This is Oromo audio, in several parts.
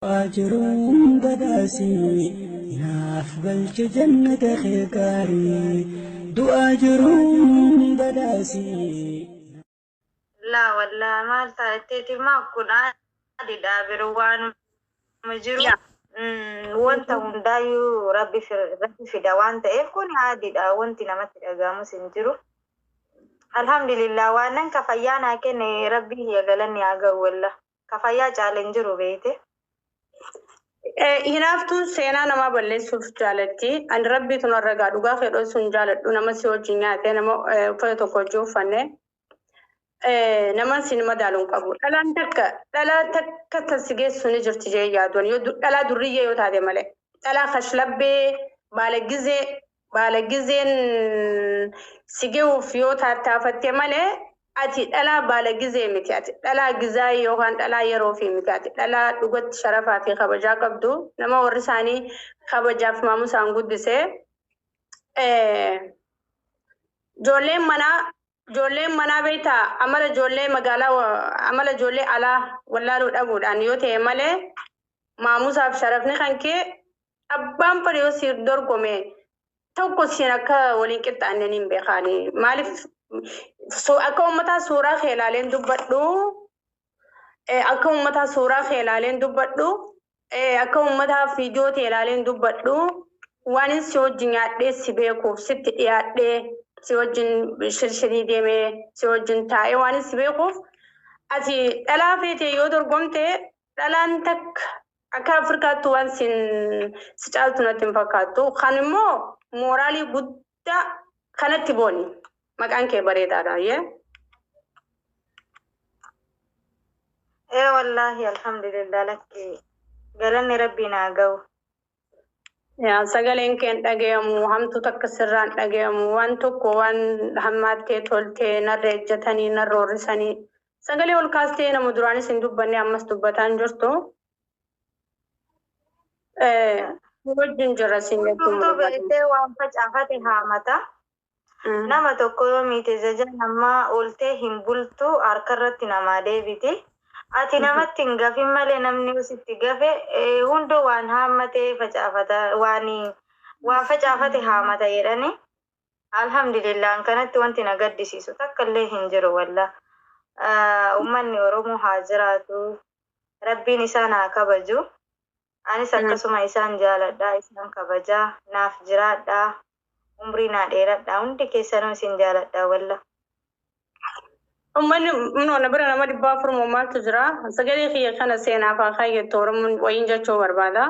Du'aa jiruun badhaasii naaf galche jannata kee gaarii. Du'aa jiruun badhaasii. Laa wallaa maal taa'etteeti maa kun aadidha biru waanuma jiru. Wanta hundaayyuu rabbi rabbi fida waan ta'eef kun aadidha, wanti namatti dhaga'amus hin jiru. Alhamdulillah, waan nan ka fayyaa naa kenne rabbi hiya galanni haa ga'u, walla. Ka fayyaa caale hin jiru beeyte. Hinaaftuun seenaa namaa balleessuuf jaalatti. Ani rabbiitu narra gaa dhugaa kee dhoosuu hin jaaladhu. Nama si wajjin nyaatee, nama uffata tokko wajjin uffanne, nama sin madaalu hin qabu. Dhalaan takka dhalaa takka tan si geessu ni jirti jee yaaduun yoo dhalaa durriyyee yoo taate malee. Dhalaa kashlabbee baala gizee baala gizeen si ge'uuf yoo taattaafatte malee, ati dhalaa baala gizee miti, ati dhalaa gizaayii yookaan dhalaa yeroo fi miti. Ati dhalaa dhugatti sharafaa fi kabajaa qabdu, nama warri isaanii kabajaaf maamusaan guddise. Ijoolleen manaa beektaa, amala ijoollee magaalaa, amala ijoollee alaa wallaaluu dhabuudhaan yoo ta'e malee, maamusaaf sharafni kan kee abbaan fedhe yoo si dorgome tokko siin akka waliin qixxaanne niin beekaani. Maaliif akka uummataa suuraa kee ilaaleen dubbadhu, akka uummataa suuraa kee ilaaleen dubbadhu, akka uummataa viidiyoo ta'e ilaaleen dubbadhu, waan si wajjin nyaadhee si beekuuf, sitti dhiyaadhee, si wajjin shirshirii deemee, si wajjin taa'ee waan si beekuuf, ati dhalaa feete yoo dorgomte dhalaan takka akka Afrikaatti waan sin si caaltu natti hin fakkaattu. Kan immoo mooraalii guddaa kanatti booni. Maqaan kee bareedaadha. Yee? Ee wallaahi, alhamdulillah, lakki galanni rabbii naa ga'u. Yaa sagaleen kee hin dhagayamu, hamtuu takka sirraan dhagayamu, waan tokko waan hammaattee toltee narra ejjetanii narra horrisanii sagalee ol kaastee nama duraanis hin dubbanne ammas dubbataa hin jirtu. Wajjin jirra siin jechuun Hundumtuu barbaada. Beektee waan facaafate haamata. Nama tokko yoo miite jajaan ammaa ooltee hin bultu, harka irratti namaa deebiti. Ati namatti hin gafin malee, namni yoo sitti gafe hunduu waan haammatee facaafata, waan facaafate haamata jedhani. Alhamdulillah, kanatti wanti na gaddisiisu takka illee hin jiru walla. Uummanni Oromoo haa jiraatu. Rabbiin isaan haa kabaju. Anis akkasuma isaan jaaladha, isaan kabajaa, naaf jiraadha, umrii naa dheeradha, hundi keessanuu isin jaaladha walla. Uummanni na bira nama 400 moo maaltu jira? Sagalee kiyya kana seenaaf haa kaayyattu Oromoon wayiin jechuu barbaada.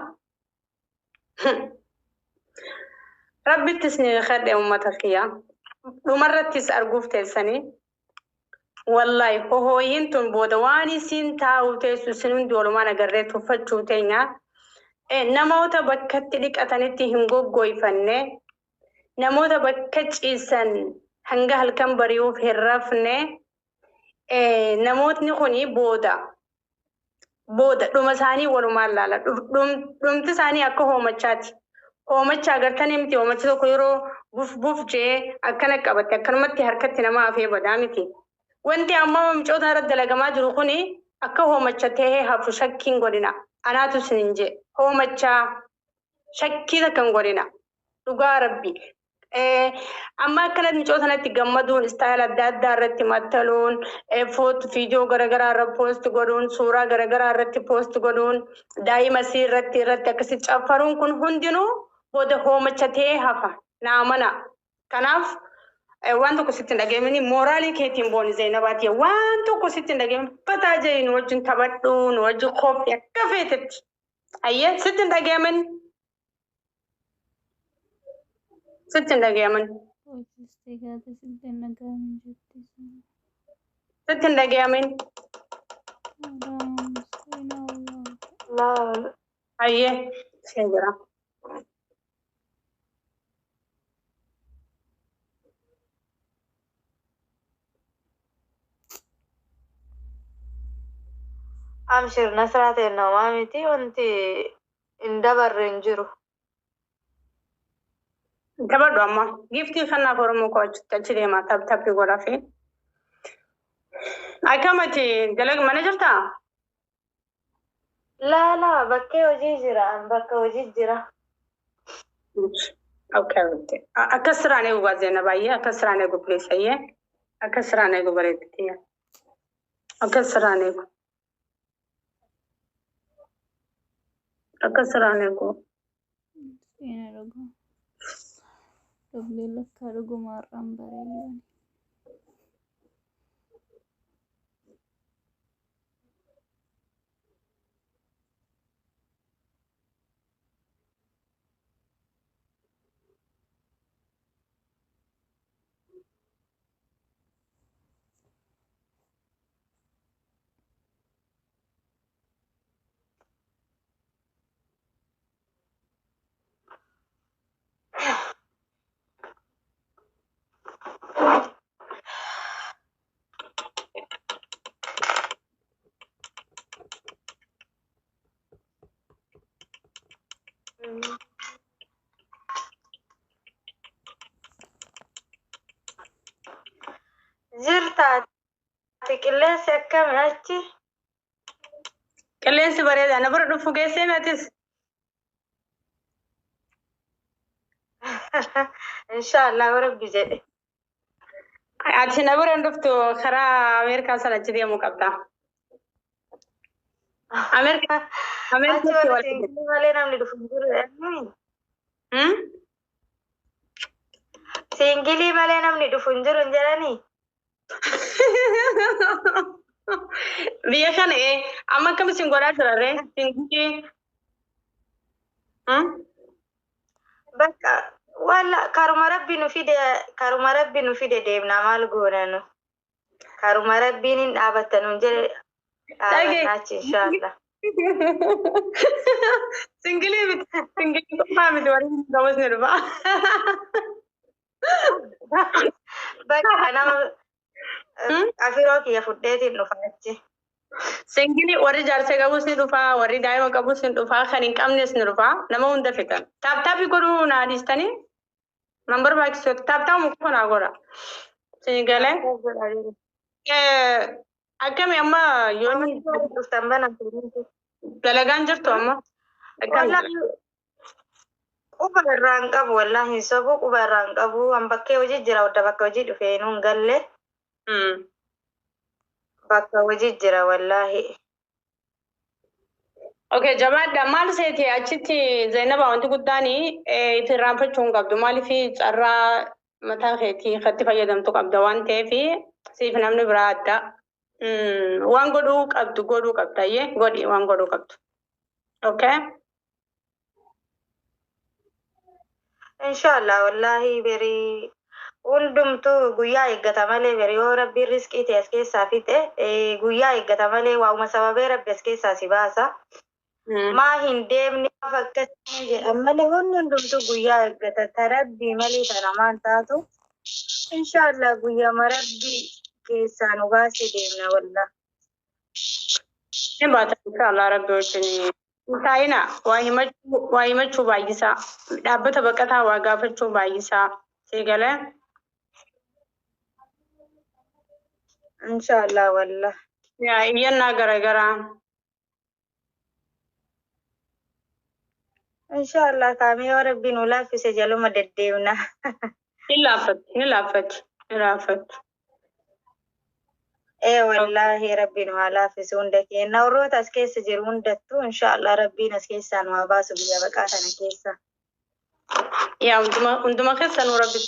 Rabbittis ni kadhe uummata kiyya. Dhumarrattis arguuf teessanii. Wallahi, hohooyin tun booda waan isiin taa'u teessu isin hundi walumaan agarree tuffachuu teenya. Namoota bakkatti dhiqatanitti hin goggoyfanne, namoota bakka ciisan hanga halkan bari'uuf hin rafne, namootni kuni booda booda dhuma isaanii walumaan laala. Dhumti isaanii akka hoomachaati. Hoomacha agartanii miti? Hoomachi tokko yeroo buf buf jee akkana qabatte akkanumatti harkatti nama hafee badaa miti. Wanti amma micoota irratti dalagamaa jiru kuni akka hoomacha tahee hafu shakkiin godhina. Anaatu isin jee hoomachaa shakkii takka hin godhina. Dhugaa rabbi. Amma akkanatti micoo sanatti gammaduun, style adda addaa irratti maxxanuun, foot viidiyoo garaagaraa irra post godhuun, suuraa garaagaraa irratti post godhuun, daa'ima isii irratti akkasitti caffaruun kun hundinuu booda hoomacha ta'ee hafa. Naa mana. Kanaaf waan tokko sitti hin dhaga'amini, mooraalii keetiin booni Zeenabaati. Waan tokko sitti hin dhaga'amin, fataa jee nu wajjin taphadhu, nu wajjin kophee akka feetetti. Ayyee, sitti hin dhaga'amin. Sitti hin dhaga'amin. Hojjistee gaata sitti hin dhaga'amin jetti sun. Sitti hin dhaga'amin. Haram seenaa Allah. Laa. Ayyee, ishee jira. Amshir Nasraa ta'e, namaa miti, wanti hin dabarre hin jiru. Taphadhu amma. Giftii kanaaf Oromoo koo achitti achi deema tap tappii godhaa fi. Akkamati dalag mana jirtaa? Laa laa bakkee hojii jira an bakka hojii jira. Okay, okay. Akkas siraan eegu baazena baay'ee akkas siraan eegu please ayyee akkas siraan eegu bareedditi. Akkas siraan eegu. Akkas siraan eegu. Seena dhugaa. Dubbiin lakkaa dhuguma har'aan bareeyyuu. Jirta ati qilleensi akkami achi? Qilleensi bareeda. Na bira dhufu geessee atis. Inshaallah rabbi jedhe. Ati na bira hin dhuftu karaa Ameerikaa sana achi deemuu qabda. Ameerikaa Achi Ameerikaatti warra wal siingilii malee namni dhufu hin jiru. Eenyu? Hmm? Siingilii malee namni dhufu hin jiru hin jedhanii? Biyya kana ee amma akkam isin godhaa jira ree? Singilii. Hmm? Bakka walla karuma rabbi nu fide karuma rabbi nu fide deemna maal goona nu. Karuma rabbiin hin dhaabatta nuun jedhe Dhagee. dhaabanna achi inshaallah. Singilii miti. Singilii qofaa miti warri hin qabus ni dhufa. Bakka nama Hmm? afiroo kiyya fudheetiin dhufa achi. Singilii warri jaarsa qabus ni dhufa, warri daa'ima qabus ni dhufa, kan hin qabnes ni dhufa. Nama hunda fitan. Tap tapii godhuu naa dhiistanii nan barbaachisu. Tap tapuma qofa naa godha. Singalee. Akkami amma yoonni Dhuftan bana. dalagaan jirtu amma? Akkami? Wallahi quba irraa hin qabu wallahi hin sobu quba irraa hin qabu an bakkee hojii jira wadda bakka hojii dhufee nuun galle bakka hojii jira wallahi. Okay, jabaadha. Maal seeti achitti Zainaba wanti guddaan itti irraanfachuu hin qabdu. Maaliif carraa mataa keetii itti fayyadamtu qabda waan ta'eef siif namni biraa adda. Waan godhuu qabdu godhuu qabda iyyee godhi waan godhuu qabdu. Okay? Inshallah wallahi beri hundumtuu guyyaa eeggata malee beri yoo rabbiin riskii ta'e as keessaa fixe guyyaa eeggata malee waa'uma sababee rabbi as keessaa si baasa. Maa hin deemne maaf akkasii jedhan malee wanni hundumtuu guyyaa eeggata ta rabbii malee ta namaan taatu. Inshallah guyyaama rabbii keessaa nu baasee deemna wallah. Ni baata inshallah rabbi wajjin. Taa'ina waa himachuu baay'isaa. Dhaabbata baqataa waa gaafachuu baay'isaa. Sii galee? Inshallah wallah. Yaa iyyannaa garaagaraa. Inshallah kaamee yoo rabbi nu laaffise jaluma deddeemna. Ni laaffatti, ni laaffatti, ni laaffatti. Ee wallahi rabbi nu haa laaffisu hunda keenya warroota as keessa jiru hundattuu inshallah rabbiin as keessaa nu haa baasu biyya baqaa kana keessa. Yaa hunduma hunduma keessanuu rabbi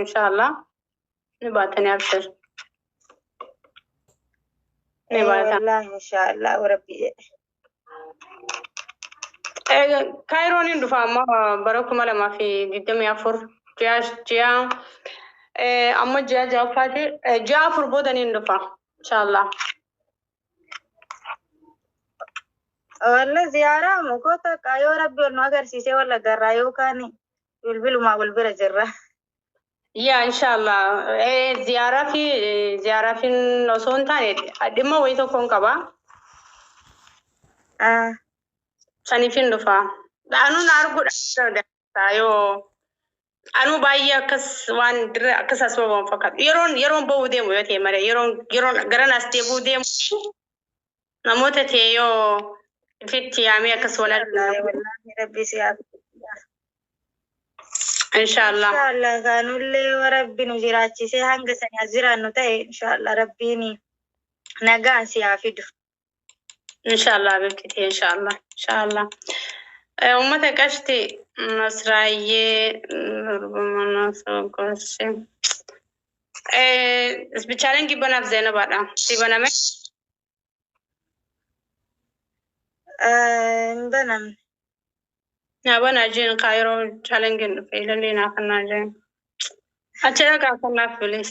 inshallah ni baatanii abshir. Ni Ee baatan. wallahi inshallah rabbi jedhe. Kaayiroon hin dhufa amma bara 2024 ji'a ji'a amma ji'a ja'affaati ji'a 4 booda ni dhufa inshallah. Walla ziyaaraa mukoota yoo rabbi ol nu agarsiisee walla garraa yookaan bilbilumaa wal bira jirra. Yaa inshallah ziyaaraa fi ziyaaraa fi osoo hin taane dhimma wayii tokkoon qaba. Saniif hin dhufa. Anuu na arguudha yoo anuu baay'ee akkas waan dirra akkas as babamu fakkaatu. Yeroon yeroon bahuu deemu yoo ta'e malee yeroon yeroon gara naas deebi'uu deemu namoota ta'e yoo Ifitti yaamee akkas wal Inshaallah argina. Wallaahi rabbi si haa. Inshaallah. Inshaallah kaanullee yoo rabbi nu jiraachisee hanga sani as jiraannu ta'e inshaallah rabbiin nagaan si haa fidu. Inshaallah beektite inshaallah. Inshaallah. Uummata qashti Nasraayyee Gorsee. Isbichaaleen gibbanaaf Zeenabaadha. Si baname? Hin banamne. Naa banaa jeen kaa yeroo chaalengiin dhufe ilallee naa kannaa jeen. Achi dhaqaa kannaaf bilis.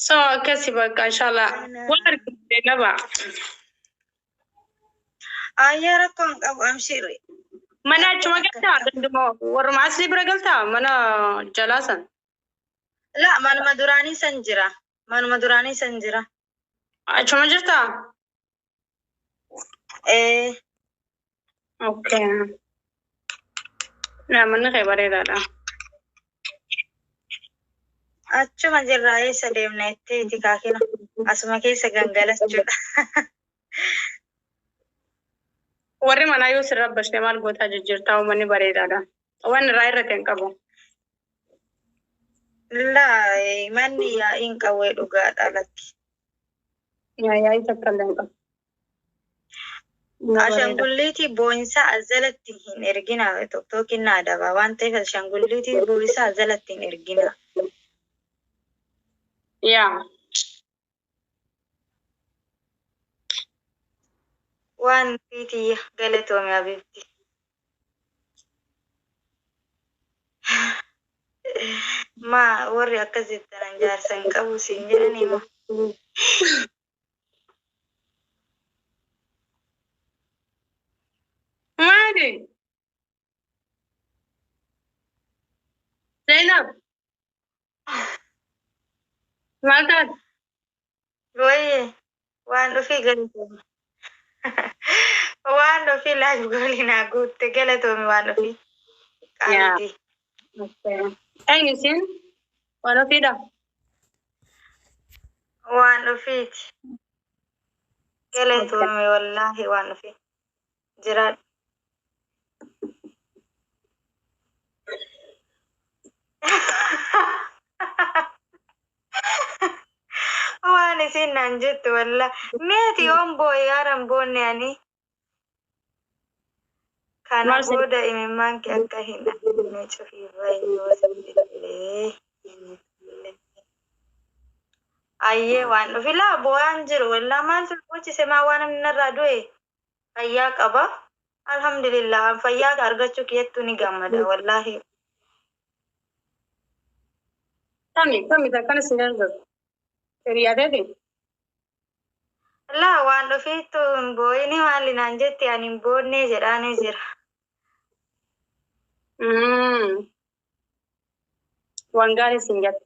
So akkasi bakka inshaallah. Waan arginu Zeenabaa. Ayyaa rakkoon qabu amshiri. Mana achuma galtaa danduma warruma asli bira galtaa mana jalaa san. La manuma duraanii san jira. Manuma duraanii san jira. Achuma jirtaa? Ee Okay. Naa manni kee bareedaadha. Achuma jirraa eessa deemna jetteeti kaakina. Asuma keessa gangalachuudha. Warri manaa yoo sirra bashee maal gootaa jijjiirtaa uummanni bareedaadha. Waan irraa irratti hin qabu. La manni yaa'iin qawwee dhugaadha lakki. Yaa'ii takka illee hin qabu. Ashaangulliitii boo'insaa as jalatti hin ergina. Tokkokin na adaba waan ta'eef ashaangulliitii boo'insaa as jalatti hin ergina. Yaa. Waan fiitii galatoome abibti. Maa warri akkas jettan jaarsa hin qabu siin jedhanii moo? Maali? Zainab. Maal taate? Wayye waan dhufii galatoome. Waan dhufii laaf goolii naa guutte galatoome waan dhufii. Yaa. Qaamti. Eenyu isiin? Waan ofiidha. Waan dhufiiti. Galatoome wallaahi waan dhufii. Jiraadhu. Waan isin naan jettu wallaahi. Meeti yoon boo'e yaaran boonne ani. Kana Maal si- booda imimmaan kee akka hin argine cufii bayyoo sibillee. Ayyee waan dhufi laa boo'aan jiru wallaa maaltu gochise maa waan namni narraa du'e fayyaa qaba. Alhamdulillah an fayyaa argachuu kiyyattuu ni gammada wallaahi. Kami kami akkana isin gargaaru. Hiriyaateeti? Laa waan dhufiittu hin boo'ini maali naan jetti ani hin boonnee jedhaanii jira. Waan gaarii isin jette.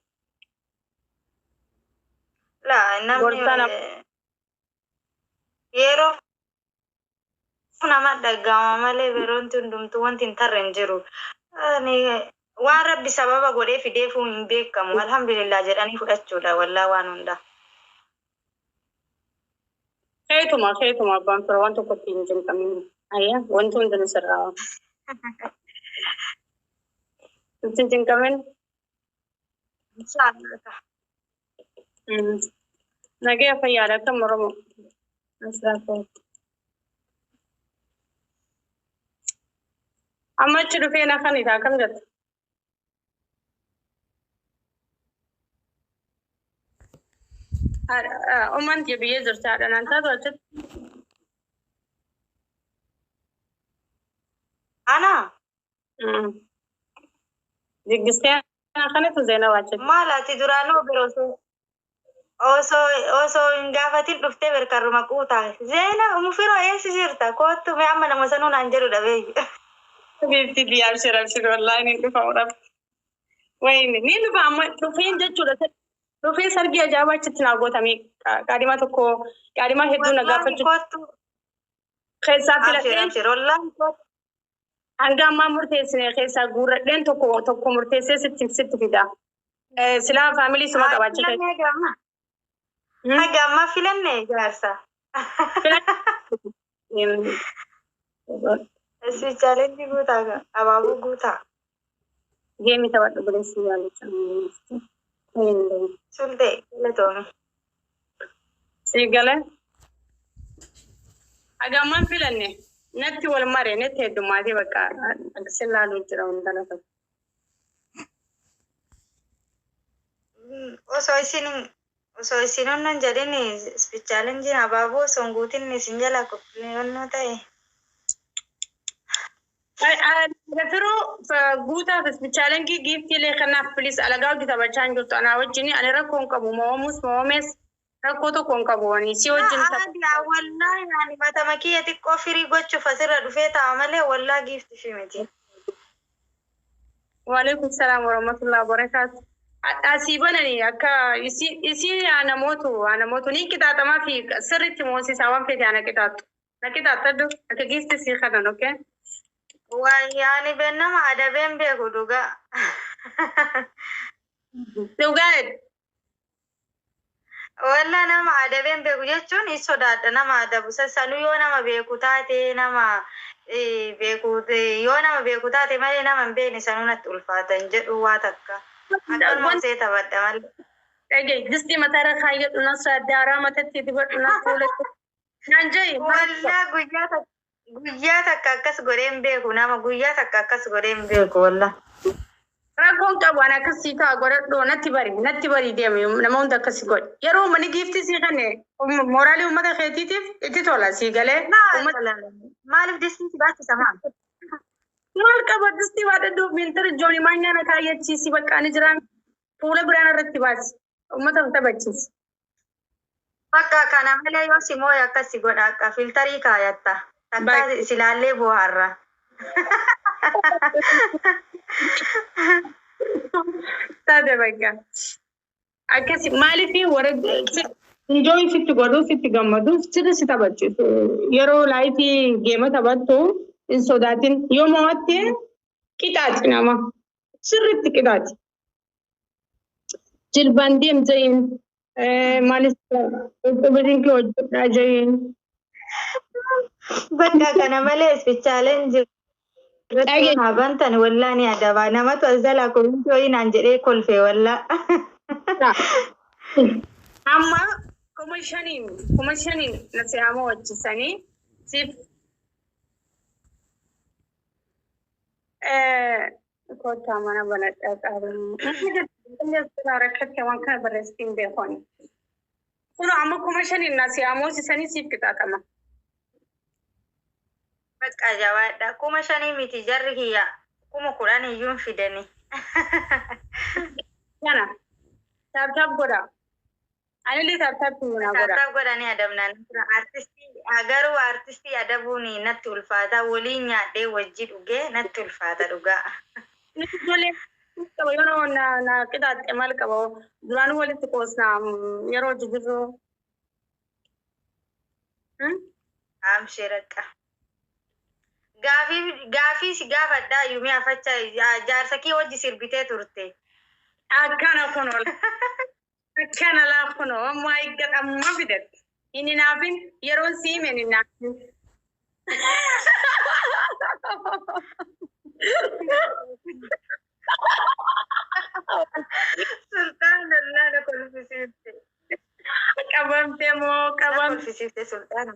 Laa namni Gorsaa nama. Yeroo nama dhaga'ama malee yeroon hundumtuu wanti hin tarre hin jiru. Ani waan rabbi sababa godhee fideefuu hin beekamu. Alhamdulillah jedhanii fudhachuudha wallaa waan hundaa. Keetuma keetuma abbaan fira waan tokkotti hin cinqamin. Ayyaa wanti hundinuu sirraa. Itti hin cinqamin. Inshaallah. Nagaya fayyaadha akkam Oromoo. Asirraa Amma achi dhufee na kan isaa akkam jette? Ummaan kee biyya jirti haadha naan taatu achitti. Ana Jiggistee kanatu Zeenab achitti. maal ati duraanuu bira osoo hin gaafatin dhuftee berkarruma quutaa. Zeena mufiroo eessa jirta? Koottu mee amma nama sanuu naan jedhu dhabee. Beekti biyya abshir abshir wallaahi ni dhufa rabbi. Wayini ni dhufa amma dhufeen jechuudha. Dhufeen sargii ajaa'ibaa achitti naa gootamee qaadhimaa tokko qaadhimaa hedduu na Wallaahi gaafachuu koottu. keessaa Abshir filadheen abshir wallaahi koottu. Hanga ammaa murteessine keessaa guurradheen tokko tokko murteessee sitti sitti fida. Silaa faamilii suma qabaachuu ta'e. Filannee gamma. Haga ammaa filannee jaarsa. Speed challenge guutaa abaaboo guutaa. Geemii taphadhu bileessi yaalicha. Sultee galatoome. Sii galee. Hagammaan filanne natti wal mare natti heddummaatee bakka akkasi laaluu jira hunda lafa. Osoo isin onnon jedhin speed challenge abaaboo osoo hin guutin isin jala qophiinnoo ta'e. Firuu guutaaf speed challenge giiftiilee kanaaf please alagaa hojii taphachaa hin jirtu anaa wajjin ani rakkoo hin qabu moo'amus moo'amees rakkoo tokko hin qabu ani si wajjin Aadaa wallaahi ani matama kiyya xiqqoo firii gochuuf asirra dhufee taa'a malee wallaa giifti fi miti. Waalaikum salaam warahmatullahi wabarakatuh. Asii banani akka isii namootu ni qixaaxamaa fi sirriitti moosisaa waan fete ana qixaaxu. Na qixaaxadhu akka giifti sii kanan, okay? Waayee ani beennama adabeen beeku dhugaa. Dhugaa. Wallaa nama adabeen beeku jechuun hin sodaadha nama adabu. Sanuu yoo nama beeku taate, nama beeku yoo nama beeku taate malee nama hin beekne sanuu natti ulfaatan jedhu waa takka. Akkanuma see taphadha malee. Dhagaye, distii mataarra kaayyadhu, na daaraa matatti dibadhu, na fuula. Naan jahi. Wallaa guyyaa takka akkas godheen beeku, nama guyyaa takka akkas godheen beeku wallaa. Rakkoon qabu, ani akkasii ta'a godhadhu, natti bari deemi, nama hunda akkasii godhi. Yeroo uummanni giiftii sii kenne mooraalii uummata keetiitiif itti tola sii galee. Maaliif distii si baachisa maal? Maal qaba distii baadhadhu, mintira jooni maanyaa na kaayyachiisi, bakka ani jiraan fuula biraan irratti baasi uummata taphachiisi. Bakka kana malee yoo si mooye akkas si godha, akka filtarii kaayatta. Takka silaallee bohaarra. Taate bakka. Akkasi maaliif warra enjoy sitti godhu, sitti gammadu, sirri si taphachiisu. Yeroo laayifii geema taphattu hin sodaatin, yoo mo'atte qixaaxi, nama sirriitti qixaaxi. Jilbaan deem ja'iin, maalis dhukkubbiin kee hojjedhaa ja'iin. Bakka kana malee ispichaaleen jiru. Irratti bantan wallaa ni adaba. Namatu as jalaa komintii wayii naan jedhee kolfe wallaa. Amma 5,000 na si'aama hojjisanii siif kottaa mana banadhaa qaban. Rakkatte waan kana barreessitiin beekoni. Kun amma 5,000 na si'aama hojjisanii siif qixaaxama. Bakka jabaadha. 5,000 miti, jarri kiyya 10,000 iyyuu hin fidani. Kana tap tap godha. Anillee tap tap naa godha. Tap tap godhanii adabnaan. Artistii garuu artistii adabuun natti ulfaata. Waliin nyaadhee wajji dhugee natti ulfaata dhugaa. Ijoollee qaba yeroo na qixaaxxe maal qaba, duraan walitti qoosnaa yeroo hojii jirru. Amshee raqqa. Gaafii si gaafadhaa yumii afacha jaarsa kee wajji sirbitee turte. Akkana kunoo, akkana laa kunoo, ammaa eeggat amma fidatte. Inni naafin yeroon sii hime inni naafin. Sultaan lallaa na kolfisiifte. Qabamtee moo Na qabamtee kolfisiifte sultaan.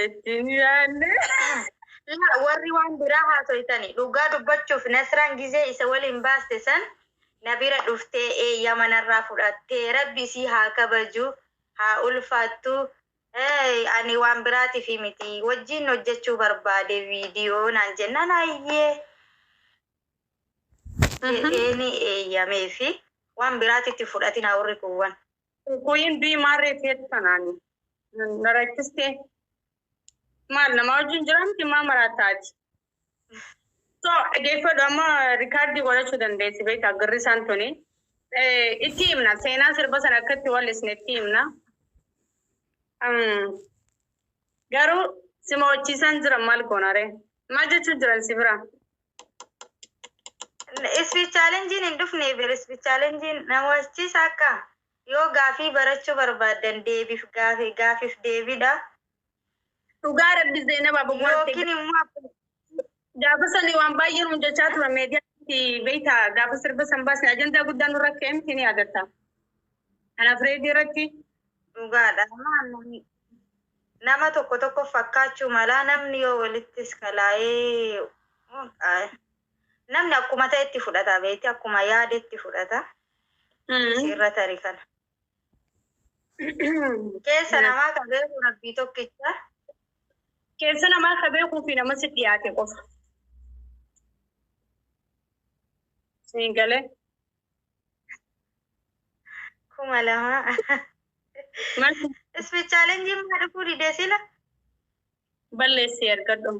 ittiin yaadne. Laa, warri waan biraa haasoytani dhugaa dubbachuuf Nasraan gizee isa waliin baaste san na bira dhuftee eeyyama narraa fudhattee, rabbi isii haa kabaju haa ulfaattu, ani waan biraatiif miti wajjin hojjechuu barbaade viidiyoo naan jennaan, ayyee jedheeni eeyyamee fi waan biraatitti fudhatina warri kuuwwan. Kuyin du'i maarree feetu kanaani. Na rakkistee. Maal nama wajjin jiramti maa maraataati. So dhaggeeffadhu, amma rikaardii godhachuu dandeessi beektaa garri isaan tuni. Itti himna, seenaa sirba sana akkatti wallisne itti himna. Garuu si mo'achiisan jiran maal goonare? Maal jechuu jiran si bira? Speed challenge hin dhufne bira, speed challenge nama wachiisa akka yoo gaafii barachuu barbaaddan deebiif gaafii gaafiif deebiidha. Dhugaa Rabbi Zeenabaa boggootte. Yookiin immoo Gaafa sani waan baay'ee nuun jechaa ture meediyaatti beektaa gaafa sirba san baasne ajandaa guddaan nurra ka'e miti ni yaadatta. Kanaaf reedii irratti dhugaadha. Nama tokko tokko fakkaachuu mala, namni yoo walittis kalaa'ee namni akkuma ta'etti fudhata beekti, akkuma yaadetti fudhata. Irra tarii kana. Keessa namaa kan beeku Rabbii tokkicha. Keessa namaa ka beekuu fi nama si dhiyaate qofa. Siin galee. 2000. Maal Ispi chaalenjiin maa dhufuu didee sila? Balleessi ergadhu.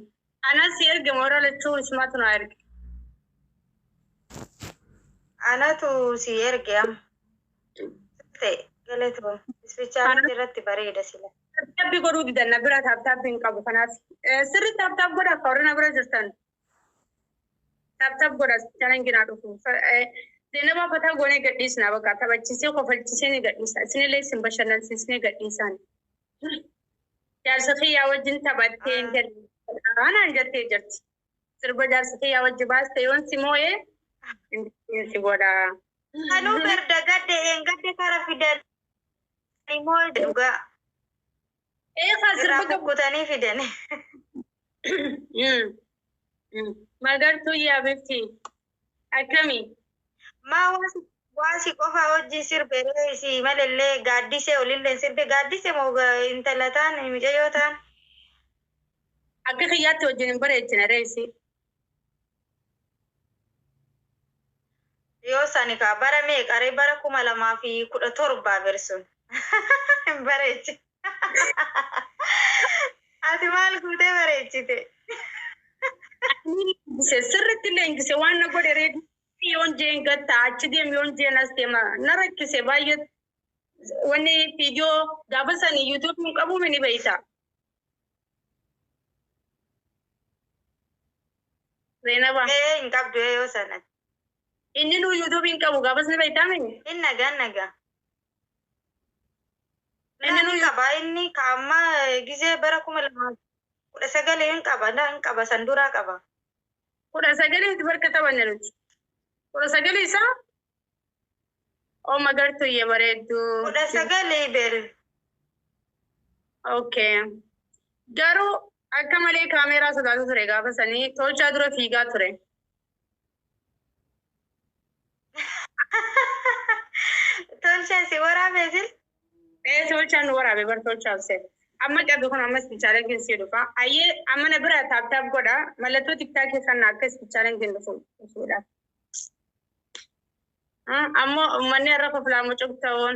Anas si erge moora lachuu isumaatu naa erge. Anatu si erge amma. Ta'e galatoom. Ispi chaalenjii irratti bareeda sila. Taaptaappi godhuu didan, na bira taaptaappi hin qabu, kanaaf sirri tap tap godha akka warri na bira jirtan. Tap tap godha, chaalenjii naa dhufu. Zeenabaa fataa goonee gadhiisna, bakka taphachiisee kofalchisee ni gadhiisa. Isinillee isin bashannansiisnee gadhiisaan. Jaarsa kiyyaa wajjin taphattee anaan jettee jirti. Sirba jaarsa kiyyaa wajji baaste yoon si moo'ee si godha. Anuu berda gadde een gadde kara fidan immoo dhugaa. Eegaa Irraa sirba gabu. kukkutanii fidan. Magartuu yaa bifti akkami? Maa waasi qofa wajjin sirbe si malallee gaaddisee olillee sirbe, gaaddisee moo intala taan mucayyoo taan. Akka kiyyaatti wajjin hin bareechine reesi. Yoo sani kaa bara meeqaree, bara 2017 bersun. Hin bareechi. Ati maal guutee bareechite? Sirriitti illee ingise waan na godhe reedi, yoon jeen gatta achi deem, yoon jeen as deema, na rakkise baay'ee. Wanni viidiyoo gaafa sanii yuutuubiin qabu ni beeyta. Zeenaba. Ee, hin qabdu yoo sanatti. Inni nu yuutuubiin qabu gaafas ni beeytaa mini? Inni nagaa nagaa. Inni Inni qaba, inni kaamma gisee bara 2019 hin qaba, hin qaba, san duraa qaba. 19tti barka taphanne nuti. 19 isaa? Oo, magartuu iyyee bareedduu. 19 bel. Okay. Garuu akka malee kaameeraa sodaatu ture gaafa sanii, tolchaa dura fiigaa ture. Tolchaa si waraabee sil? Ee, tolchaan nu waraabe bar, tolchaaf se. Amma qabi kun amma ispichaaleen sii dhufa. Ayyee, amma na bira tap tap godha. Mallattoo tiktaakii kana akka ispichaaleen dhufu dhufuudha. Ammoo uummanni har'a koflaa mucuqta'uun.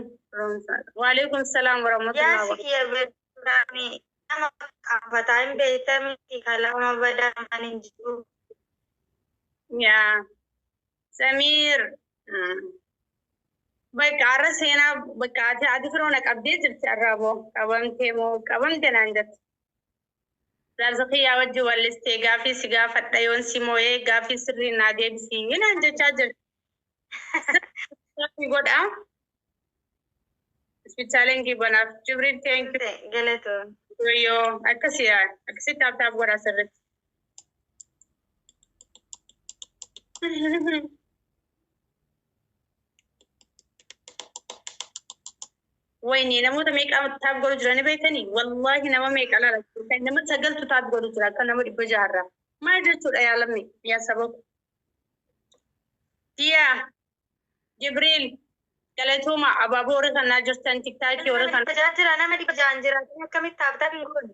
Waalaikum salaam warahmatullahi Yaasi kiyya beekami nama qafataa hin beektamiti, kalama badaa hin jiru. Yaa Samiir. Bakka har'a seenaa bakka ati firoona qabdee jirti, har'a moo qabamtee moo qabamte naan jette. Jaarsa kiyyaa wajji wallistee gaafii si gaafadha, yoon si moo'ee gaafii sirrii naa deebisii naan jechaa jirti. Gaafii godha. Ispichaaleen banaaf Jibriil, thank you. Galatoon. Yoo akkasii akkasii tap tap godha sirriitti. Wayne, namoota meeqa tap godhu jiranii beektanii? Wallaahi nama meeqa laala, nama sagaltu tap godhu jira akka nama 600rraa. Maal jechuudha yaa lammi, yaa saba ko? Diyaa Jibriil, galatooma, abaaboo warra kanaa jirtan, tiktaakii warra Nama kana. 600 jira, nama 600 jira, akkamitti tap tap hin goone?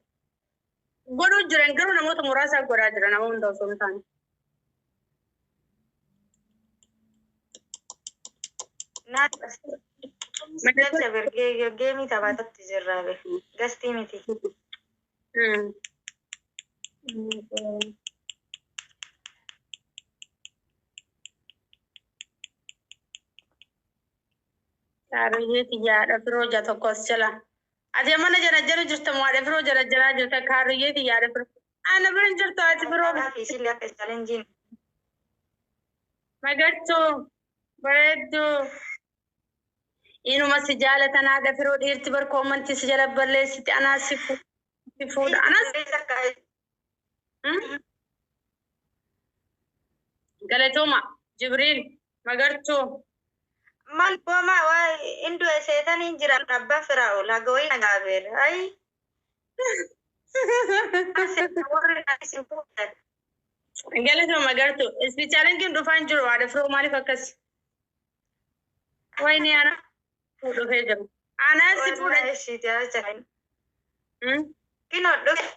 Godhuu jiran, garuu namoota muraasaa godhaa jira, nama hunda osoo hin taane. Galcha birgee geemii taphatatti jirra be. Gastii miti. Kaariyyeeti yaadha firoo ja tokko as jala. Ati mana jala jala jirta moo haadha firoo jala jalaa jirta? Kaariyyeeti yaadha firoo. Ana bira hin jirtu ati firoo. Kanaaf isillee akka chaalenjiin. Magartuu bareedduu. Inuma si jaalatan haadha firoo, dhiirti bar koomantii si jala balleessiti anaa si Si fuudha. Anas Galatooma Jibriil Magartuu. Maal booma waa indu seetan hin jiran abbaa firaa'ol haga wayii nagaabeer. Ayi. Warri isin fuudhan. Galatooma Magartuu. Isbichaalenkiin dhufaan jiru haadha firoo maaliif akkas? Wayni ana dhufee jiru. Anaa si fuudha. Kinoo dhufe.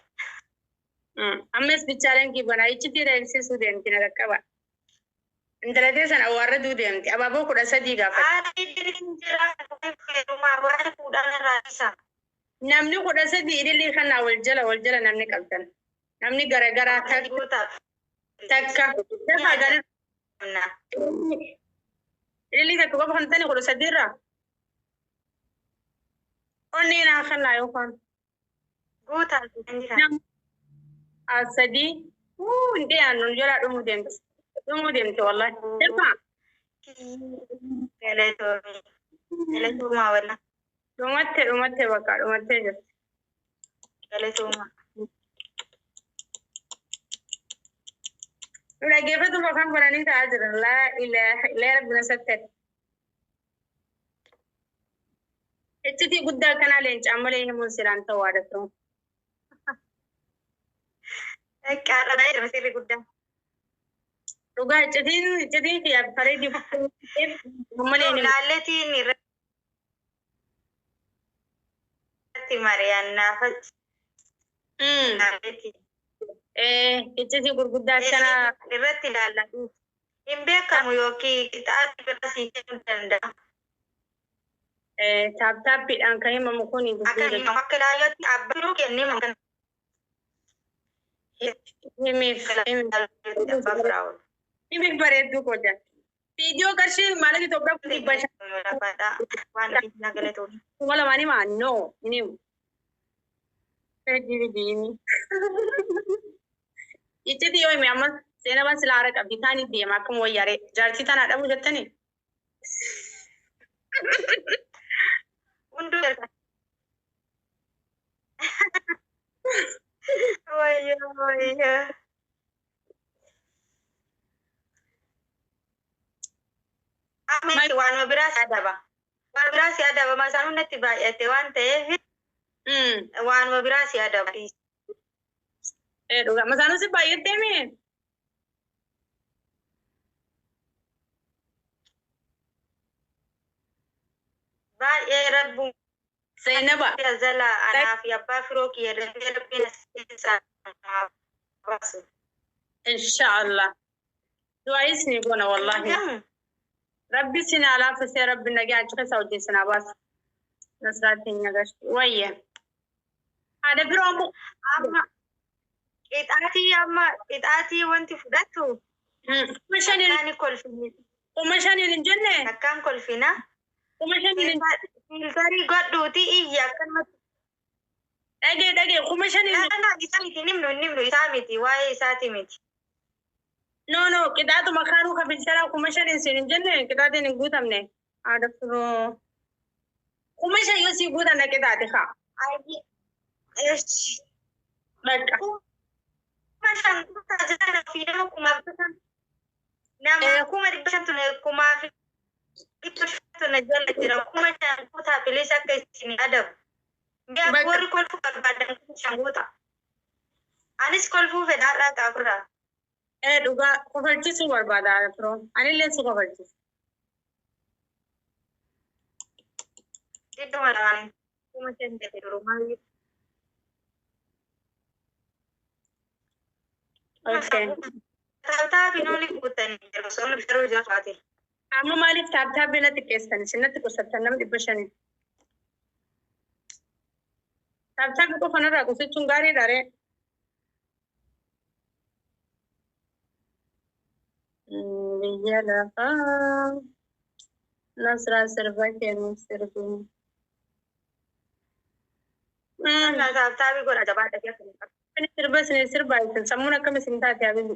Amma isbichaalenki banaa ichitti reebsisuu deemti na qaqqaba. Intala teessan awwaarratuu deemti. Abaaboo 13 gaafate. Namni 13 ilillii kanaa wal jala wal jala namni qabdan. Namni garagaraa takka. Dafaa gadi. Ilillii takka qofa kan tani 13 irraa. Onnee naa kanaa yookaan. Sadii. Hin dhiyaannu jalaa dhumuu deemti. Dhumuu deemti wallahi. Dafaa. Galatoomaa walla. Dhumatte dhumatte bakka dhumattee jirti. Galatoomaa. Nu dhaggeeffatu afaan bananii taa'aa jiran. Laa ilaaha illaa rabbi na sattari. Iccitii guddaa akkanaa leencaan malee himuun silaan ta'uu haadha ta'u. Qaadhaa jira sirri guddaa. Dhugaa iccitiin iccitiin kiyyaaf bareedii malee himu. Laalletiin irratti mari'annaa fachi. Laalletiin. Iccitii gurguddaa akkanaa. Irratti ilaalla. Hin beekamu yookiin qixaatti bira sii kennuu danda'a. Taaptaappiidhaan kan himamu kun Akka himamu akka ilaallotti abbaa biroo kennee kan himiif abbaa firaa'ol. himiif bareedduu koo jira. Viidiyoo qarshii maallaqa Itoophiyaa kun 500. Waan ofiif galatoomii. 2000 himaa no hin himu. Fedhii Iccitii yoo hime amma seenaa silaa haara qabdi taanii deema akkuma wayyaaree jaartii tanaa dhabuu jettanii. Hunduu erga. Wayyoo wayyoo. Amma waanuma biraa si adaba. Waan biraa si adaba masaan natti baay'ate waan ta'eef waanuma biraa si adaba. Dhugaa masaanuu si baay'attee mi? Baay'ee rabbuun Seenaba. jala anaa fi abbaa firoo kiyya dafee rabbiin as keessaa baasu. Inshaallah. Du'aayis ni goona wallahi. Rabbi sin alaafisee rabbi nagaa achi keessa hojii sin baasu. Nasraatiin nagashti. Wayya. Haadha biroo Amma qixaatii amma qixaatii wanti fudhatu 5,000 akkaan kolfini 5,000 hin jenne akkaan kolfina. 5,000 hin Filtarii godhuuti iyya akkanumatti. Dhagee dhagee 5,000. Laa isaa miti nimnu nimnu isaa miti waa'ee isaati miti. No no qixaatuma kaanuu ka filtaraa 5,000 siin hin jenne qixaatiin hin guutamne. Haadha firoo 5,000 yoo sii guutan na qixaati haa. Bakka. 5,000 guutaa jira fi nama 5,500. Nama 500,000 5,500 na jala jira 5,000 guutaa bilis akka isin adabu. Mi'a warri kolfuu barbaadan 5,000 guutaa. Anis kolfuu fedhaadhaa qaafurraa. Dhugaa kofalchisuu barbaada haadha firoo. Anillee si kofalchisa. Idduma lamaan 5,000 jedhe durumaa. Okay. Taaptaabii nuuni guutanii jiru osoo yeroo jiraate. Amma maaliif taaptaabii natti qeessan isin natti qusattan nama 500. Taaptaabii qofa narraa qusachuun gaariidha ree. Biyya lafaa Nasraa sirba kennuuf sirbi. Taaptaabii godha jabaadha. Sirba isin sirbaa isin sammuun akkam isin taate habibi.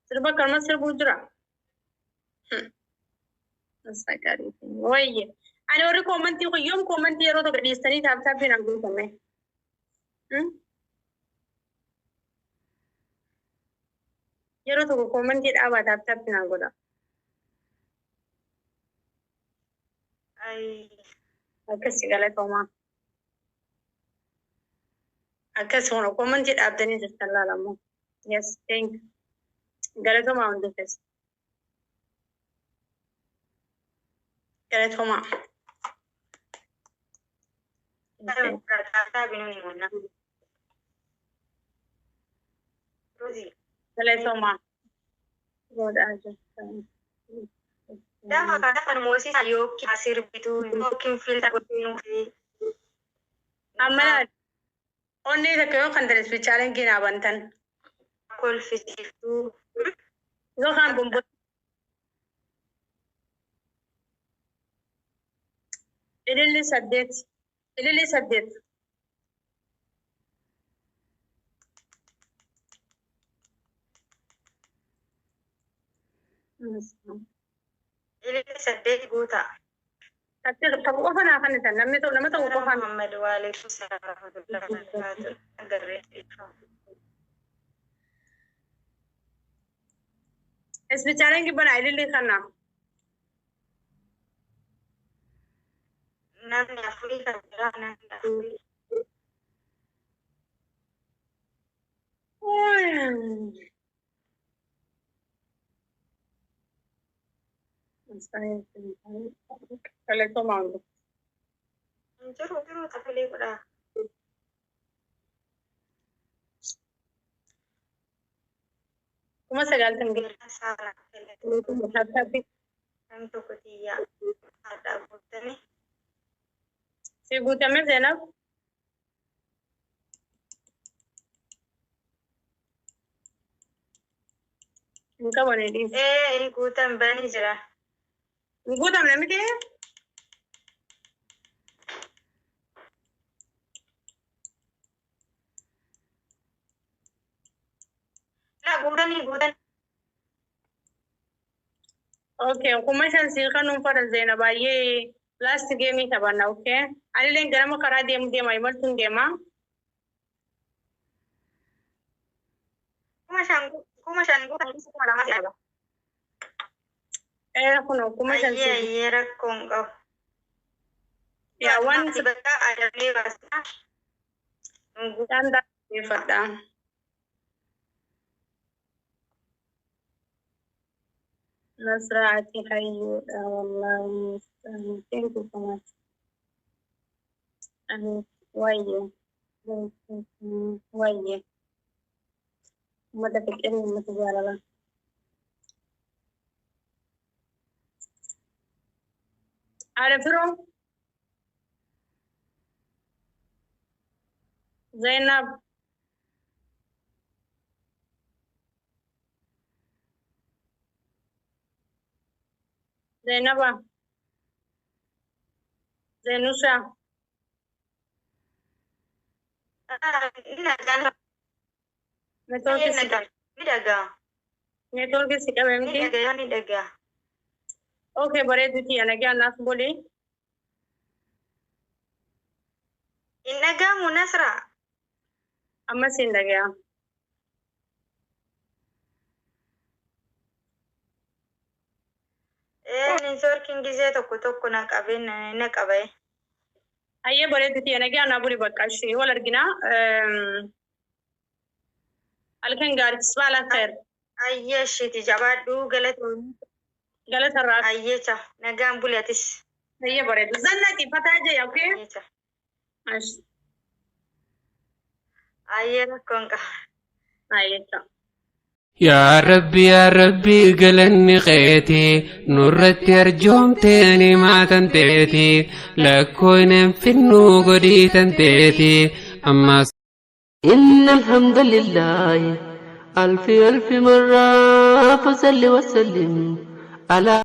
Sirba akkanuma sirbuu jira. Wayye. Ani warri koomantii kun yoom koomantii yeroo tokko dhiistanii taaptaappiin hin guutame. Yeroo tokko koomantii dhaabaa tap tap naa godha. Ay. Akkasi galatoomaa. Akkas kun koomantii dhaabdanii jirtan laalamoo. Yes, thank you. Galatoomaa hundi keessa. Galatoomaa. Rozi. Galatoomaa. Godhaa jirtan. Gaafa kana kan moosisa yookiin asirbitu yookiin filta godhuu. Amma onnee takka yoo kan dalis bichaaleen ginaa bantan. Kolfisiiftuu. Yookaan bomboo. Ililli 8. Ililli 8. Ililli 8 guutaa. Tokko qofa naa kennitan namni tokko nama tokko qofaan. Muhammad waalaikum salaam warahmatullahi wabarakatuh. Agarree. Isbichaaleen gibbana ililli kana. Namni afurii kan biraa namni afurii. Galatoomaa hundi. Hin jiru jiru tafilee godhaa. 90,000 Beekan saala. Namni tokko xiyyaa haadhaa guutanii. Si guutame Zeenab? Hin qabane dhiisi. Ee inni guutan bani jira. Hin guutamne miti? La guutanii guutan. Okay, 5,000 sii kanuun fara Zeenab baay'ee last game taphanna, okay? Anillee ganama karaa deemu deema imaltuun deema. 5,000 guutan 2,000 si arga. Ee kunoo 5,000 Ayyee sii. ayyee rakkoon qabu. Yaa waan Ati bakka adamee baastaa. isaan daawwatteeffadha. Nasraa ati hayyuudha wallaahi. Thank you so much. Ani wayye. Wayye. Uummata fiqirii uummata jaalala. Haadha firoo Zainab Zainaba Zainusha Ni nagaan. Neetwoorkii si qabe. Ni dhagaa. Neetwoorkii si qabe Ni miti. dhagaa ni dhagaa. Okay bareeduuti nagaa naaf buli. Hin dhagaamu Nasra. Ammas hin dhagaa. Ee neetwoorkiin gizee tokko tokko na qabee na qabee. Hayyee bareeduuti nagaa naa buli bakka ishee wal arginaa. Halkan gaarii tisbaa khair. Ayyee isheeti jabaadhuu galatoomii. Galata irraa. Ayyee cha nagaan buli atis. Hayyee bareedu. Zannati fataa jee okay? Ayyee cha. Ash. Ayyee rakkoon qaba. Hayyee cha. Yaa Rabbi yaa Rabbi galanni keeti nurratti arjoomtee nimaatan teeti lakkooynen finnuu godhiitan teeti ammas. إن الحمد لله ألف ألف مرة فصل وسلم على